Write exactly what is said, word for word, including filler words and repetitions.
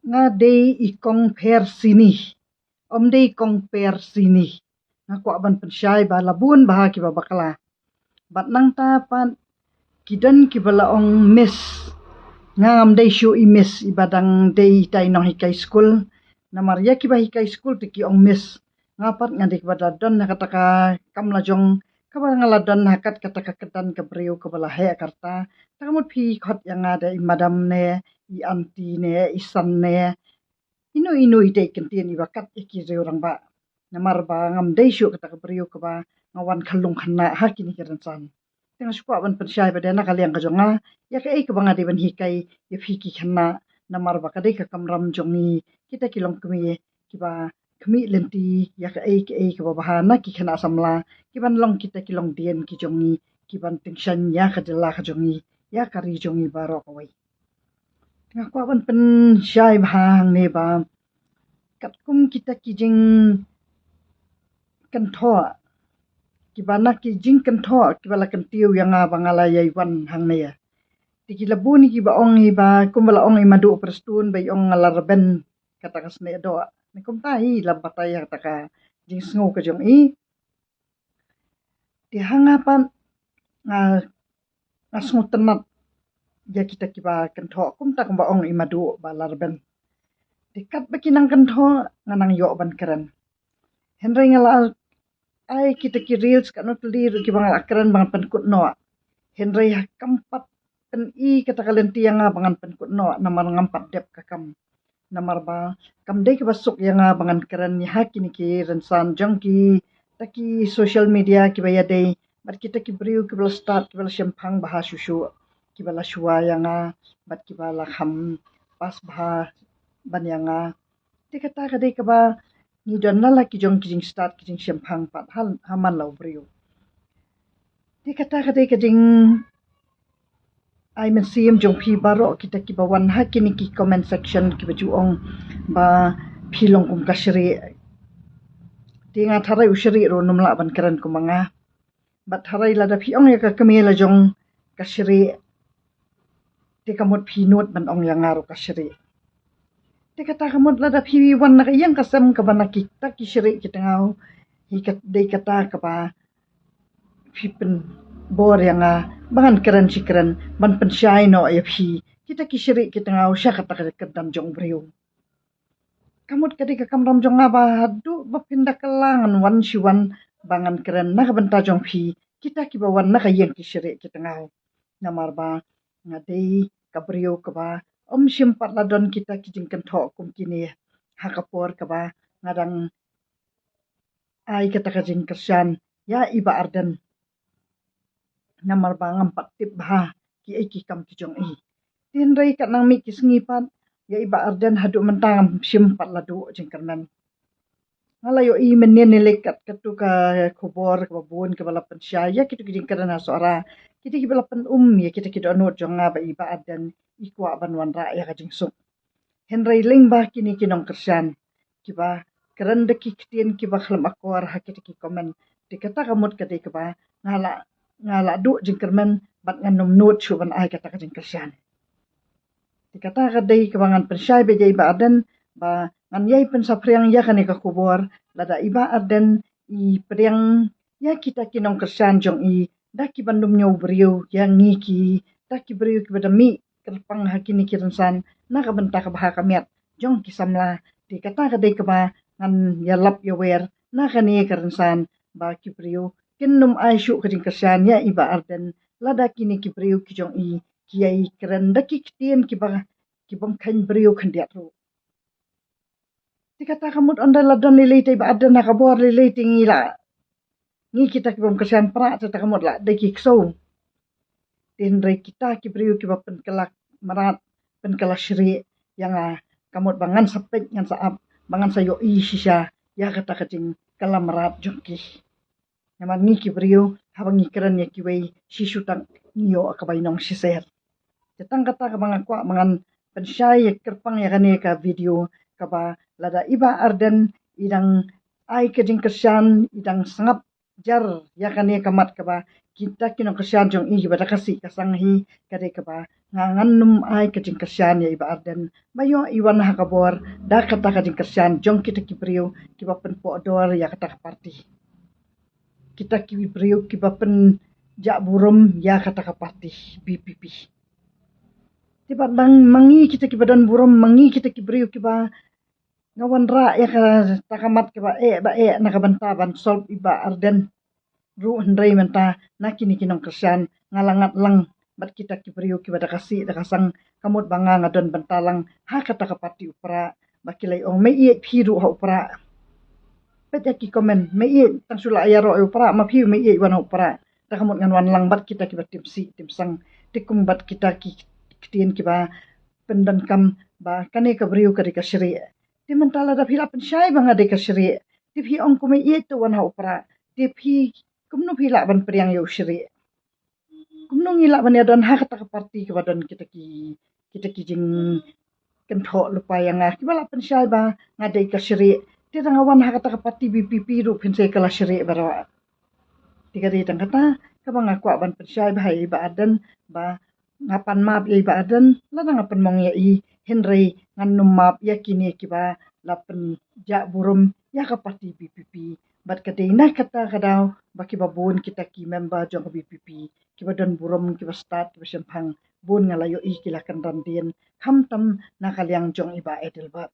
Nga dei i kong pher sini. Ym dei kong pher sini. Nga kwah ban pynshai ba la bun bha kiba bakla. Bad nangta pat ki don kiba la ong miss. Nga ngam dei shuh i miss iba dang dei itai nonghikai skul. Namar ïa kiba hikai skul te ki ong miss. Nga pat nga dei kaba la don ha kata ka kam la jong, kaba nga la don ha kat kata ka kyrdan ka briew kaba la heh ka rta. Te ka mut phi khot ïa nga da i madam ne, i aunty ne, i san ne, ino ino i dei kyntien iba kat ïa ki riew rangbah. Namar ba ngam dei shuh kata ka briew kaba nga wan khyllung khynnah ha kine ki rynsan. Te nga shu kwah ban pynshai ba dei na ka liang ka jong nga ïa kaei kaba nga dei ban hikai ïa phi ki khynnah. Namar ba ka dei ka kamram jong ngi kita ki longkmie kiba khmih lynti ïa kaei kaei kaba bha na ki khynnah samla, kiban long kita ki longdien ki jong ngi, kiban tyngshaiñ ïa ka jylla ka jong ngi, ïa ka ri jong ngi baroh kawei. Nga kwah ban pynshai bha hangne ba katkum kita ki jingkynthoh, kiba na ki jingkynthoh kiba la kyntiew ïa nga ba nga la ïai wan hangne. Te ki la bun kiba ong hi ba kumba la ong i Madu Prestone ba i ong nga la rben kata ka snieh doh. Ni kumta hi la batai ïa kata ka jingsngew ka jong i. Te ha nga pat nga, nga sngewtynnat ïa kita kiba kynthoh kumta kumba ong i Madu ba la rben. Te katba ki nang kynthoh nga nang ïoh ban kren. Hynrei nga la ai kita ki reels katno tylli ruh kiba nga la kren ba ngan pynkut noh. Hynrei ha kam pat pyni kata ka lynti ïa nga ba ngan pynkut noh namar ngam pat dep ka kam. Namar ba kam dei kaba suk ïa nga ba ngan kren ïa ha kine ki rynsan jong kita ki social media kiba ïadei bad kita ki briew kiba la stad, kiba la shemphang bha shuh shuh, kiba la shuwa ïa nga bad kiba la kham pass bha ban ïa nga. Te kata ka dei kaba ngi don la la ki jong ki jingstad ki jingshemphang pat ha, ha man la u briew. Te kata ka dei ka jing ai mynsiem jong phi baroh kita kiba wan ha kine ki comment section kiba ju ong ba phi long kum ka shrieh. Te nga tharai u shrieh ruh um lah ban kren kum ma nga. Bad tharai lada phi ong ïa ka kmie la jong ka shrieh, te ka mut phi nud ban ong ïa nga ruh ka shrieh. Te kata ka mut lada phi wan na ka ïing ka sem kaba na kita ki shrieh ki tngaw, hi ka dei kata kaba phi pynbor ïa nga ba ngan kren shi kren ban pynshai noh ïa phi kita ki shrieh ki tngaw sha kata ka kyrdan jong u briew. Ka mut ka dei ka kamram jong nga ba haduh ba phin da kylla ngan wan shi wan ba ngan kren na ka bynta jong phi kita kiba wan na ka ïing ki shrieh ki tngaw. Namar ba nga dei ka briew kaba ym shym pat la don kita ki jingkynthoh kum kine ha ka por kaba nga dang ai kata ka jingkyrshan ïa i Bah Ardent. Namar ba ngam pat tip bha kiei ki kam ki jong i. Te hynrei kat nang mih ki sngi pat ïa i Bah Ardent haduh mynta ngam shym pat la duh jingkyrmen. Nga la ïohi mynnin ne leit kat katu ka khubor kaba bun kaba la pynshai ïa kitu ki jingkren ha Sohra. Kita kiba la pyn-um ïa kita ki dohnud jong nga ba i Bah Ardent i kwah ban wanrah ïa ka jingsuk. Hynrei lyngba kine ki nongkyrshan kiba kren da ki ktien kiba khlem akor ha kita ki comment, te kata ka mut ka dei kaba nga la, nga la duh jingkyrmen bad ngan ym nud shuh ban ai kata ka jingkyrshan. Te kata ka dei kaba ngan pynshai beit ïa i Bah Ardent ba ngan ïai pynsaphriang ïa kane ka khubor, lada i Bah Ardent i pdiang ïa kita ki nongkyrshan jong i da kiban ym ñiew briew ïa ngi kita ki briew kiba da mih kyrpang ha kine ki rynsan na ka bynta ka bha ka miat jong ki samla. Te kata ka dei kaba ngan ïalap ïawer na kane ka rynsan ba ki briew kin ym ai shuh ka jingkyrshan ïa i Bah Ardent lada kine ki briew ki jong i ki ïai kren da ki ktien kiba, kibym kheiñ briew khyndiat ruh. Te kata ka mut ynda la don lei lei te i Bah Ardent ha ka bor lei lei te ngi la, ngi kita kibym kyrshan prah te kata ka mut la dei ki ksew. Te hynrei kita ki briew kiba pynkylla mrad, pynkylla shrieh ïa nga, ka mut ba ngan sa peit, ngan sa ap, ba ngan sa ïohi shisha ïa kata ka jingkylla mrad jong ki. Namar ngi ki briew haba ngi kren ïa kiwei shi shu tang ngi ïoh kaba i nong shisha. Te tang kata kaba nga kwah ba ngan pynshai ïa kyrpang ïa kane ka video kaba lada i Bah Ardent i dang ai ka jingkyrshan, i dang sngap jar ïa kane ka mat kaba kita ki nongkyrshan jong i kiba da ka sih ka sang hi ka dei kaba Nga ngan nym ai ka jingkyrshan ïa i Bah Ardent ba ïoh i wan ha ka bor da kata ka jingkyrshan jong kita ki briew kiba pynpohdor ïa kata ka parti. Kita ki briew kiba pynjah burom ïa kata ka parti B P P. Te bad ma ngi kita kiba don burom, ma ngi kita ki briew kiba nga wanrah ïa kata ka mat kaba eh ba eh na ka bynta ban solve i Bah Ardent ruh, hynrei mynta na kine ki nongkyrshan nga la ngat lang bad kita ki briew kiba da ka sih da ka sang, ka mut ba nga nga don bynta lang ha kata ka parti u Prah, ba ki la ong meieit phi ruh ha u Prah. Peit ïa ki comment, meieit, tang shu la ïaroh ïa u Prah ma phi meieit wan ha u Prah. Da ka mut ngan wan lang bad kita kiba tim sih tim sang, te kum bad kita ki ktien kiba pyndonkam ba kane ka briew ka dei ka shrieh. Te mynta lada phi la pynshai ba nga dei ka shrieh, te phi ong kumno ïeit to wan ha u Prah, te phi kumno phi lah ban pdiang ïa u shrieh? Kumno ngi lah ban ïadon ha kata ka parti kaba don kita ki, kita ki jingkynthoh lypa ïa nga kiba la pynshai ba nga dei ka shrieh, te da nga wan ha kata ka parti B P P ruh phin sa ïa ka la shrieh baroh. Te ka dei tang kata kaba nga kwah ban pynshai ba ha i Bah Ardent, ba nga pan map ïa i Bah Ardent lada nga pynmong ïa i, hynrei ngan nym map ïa kine kiba la pynjah burom ïa ka parti B P P. Bad ka dei na kata ka daw ba kiba bun kita ki member jong ka B P P kiba don burom, kiba stad, kiba shemphang, bun nga la ïohi ki la kynran dien, khamtam na ka liang jong i Bah Adelbert.